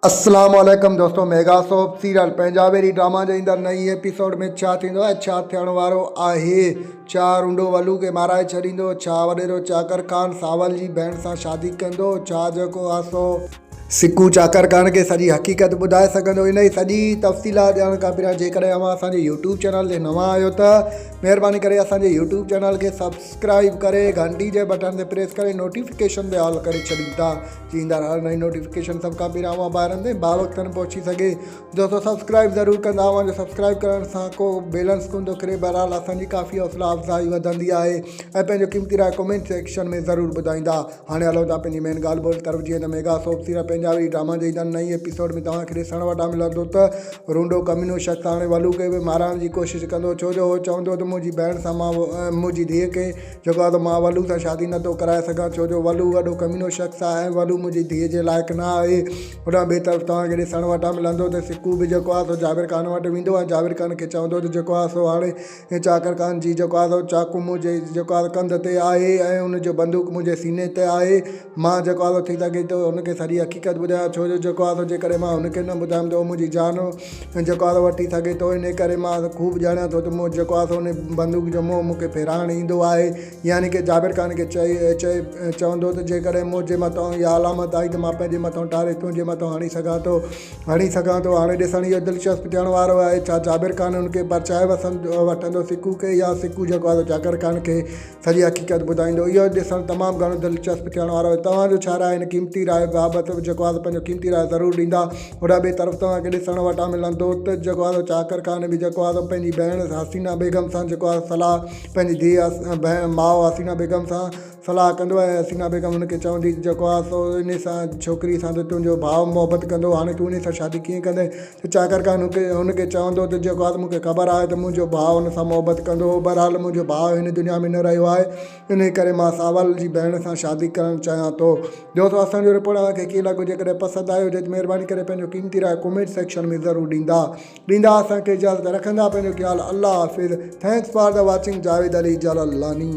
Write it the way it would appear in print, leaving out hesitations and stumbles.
اسلام عليڪم دوستو ميگا سوپ سيريل پنهنجا ويري ڊراما جي ايندڙ نئين ايپيسوڊ ۾ ڇا ٿيندو ۽ ڇا ٿيڻ وارو آهي ڇا رونڊو ولو کي مارائي ڇڏيندو ڇا وڏيرو چاڪر خان ساول جي ڀيڻ سان شادي ڪندو ڇا جيڪو آ سو سڪو چاڪر خان کي سڄي حقيقت ٻڌائي سگهندو انهي سڄي تفصيلات ڄاڻڻ کان پهريان جيڪڏهن اوهان اسان جي يوٽيوب چينل تي نوان آهيو ته مهرباني ڪري اسان جي يوٽيوب چينل کي سبسڪرائيب ڪري گهنٽي جي بٽڻ تي پريس ڪري نوٽيفڪيشن تي آل ڪري ڇڏيندا جي ايندڙ هر نئين نوٽيفڪيشن سڀ کان پهريان اوهان ڀائرن تائين باوقتن پهچي سگهي. دوستو سبسڪرائيب ضرور ڪندا اوهان جو سبسڪرائيب ڪرڻ سان ڪو بيلنس ڪونه ٿو ڪري بهرحال اسان جي ڪافي حوصلا افزائي وڌندي آهي ۽ پنهنجو قيمتي راء ڪمينٽ سيڪشن ۾ ضرور ٻڌائيندا هاڻي هلون ٿا پنهنجي مين ڳالهه ٻولهه طرف جيئن ته ميگا سوپ سيريل پنهنجا ڊراما جي ايندڙ نئين ايپيسوڊ ۾ توهان کي ڏسڻ وٽان ملندو ته رونڊو ڪمينو شخص هاڻي ولو کي به مارائڻ جي ڪوشش ڪندو ڇو جو هو چوندو ته منهنجي ڀيڻ سان مان منهنجي ڌيء کي جيڪو آهي ته مان ولو سان شادي نه ٿو ڪرائي سگهان ڇو جو ولو وڏو ڪمينو شخص آهي ۽ ولو منهنجي ڌيء جي لائق نه آهي. هوڏانهن ٻئي طرف توهان کي ڏسڻ وٽان ملندو ته سڪو به جيڪو آهي سو جابر خان وٽ ويندو ۽ جابر خان کي چوندو ته جيڪو آهي سو هاڻي چاڪر خان جي جيڪو آهي سو چاقو منهنجي جيڪو آهي ڪنڌ تي آهي ۽ ان جو بندوق منهنجي سيني تي آهي مان جيڪو آهي سو ٿي سگهي ٿو هن کي سڄي حقيقت ٻڌايان ڇو جو جيڪو آهي سو جيڪڏهن مان هن کي نه ٻڌايم ته هو منهنجي جان جيڪو آهي سو وٺي سگهي ٿو انهي ڪري مان خوب ڄاڻان ٿو ته مون جيڪو آهي سو انهي بندوق جو منهن مون کي ڦيرائڻ ايندو آهي يعني ڪه جابر خان کي چئي چئي چوندو ته جيڪڏهن منهنجي مٿان اها علامت آئي ته مان پنهنجي مٿان ٽاري تنهنجي مٿان هڻي سگهان ٿو هڻي سگهان ٿو هاڻي ڏسڻ اهو دلچسپ ٿيڻ وارو آهي ڇا جابر خان ان کي پرچائي وٺندو سڪو کي يا سڪو جيڪو آهي سو جاڪر خان کي سڄي حقيقت ٻڌائيندو. اهو ڏسڻ تمام گهڻو دلچسپ ٿيڻ وارو آهي. توهان جو ڇا راء آهي هن قيمتي راء بابت جيڪو آهي پنهنجو قيمتي راء ضرور ڏيندا. هوڏانهن ٻئي طرف توهان کي ڏسڻ وٽان ملندو ته جيڪو آهي چاڪر خان به جيڪو آهي پنهنجي ڀيڻ حسينه بيگم سان جيڪو آهي صلاح پنهنجي ڌيء ماء حسينه بيگم سان صلاح ڪندو ۽ حسينه بيگم هن کي چوندي ته جيڪو آهي سو انهي سان ڇوڪري سان ته تنهنجو ڀاء محبت ڪندو هاڻي تون انهي سان شادي ڪيئن ڪندين ته چاڪر خان هن کي چوندو ته جيڪو آهي مون کي خبر آهي ته منهنجو ڀاء ان سان محبت ڪندو هو، بهرحال منهنجو ڀاء هن دنيا ۾ نه رهيو آهي، انهي ڪري مان ساول جي ڀيڻ سان شادي ڪرڻ چاهيان ٿو. دوستو اسان جو رپورٽ اوهان کي ڪيئن لڳو جيڪڏهن پسند آيو هجي ته مهرباني ڪري پنهنجو قيمتي راء ڪمينٽ سيڪشن ۾ ضرور ڏيندا. ڏيندا اسان کي اجازت رکندا پنهنجو خيال الله حافظ Thanks for the watching Javed Ali Jalalani.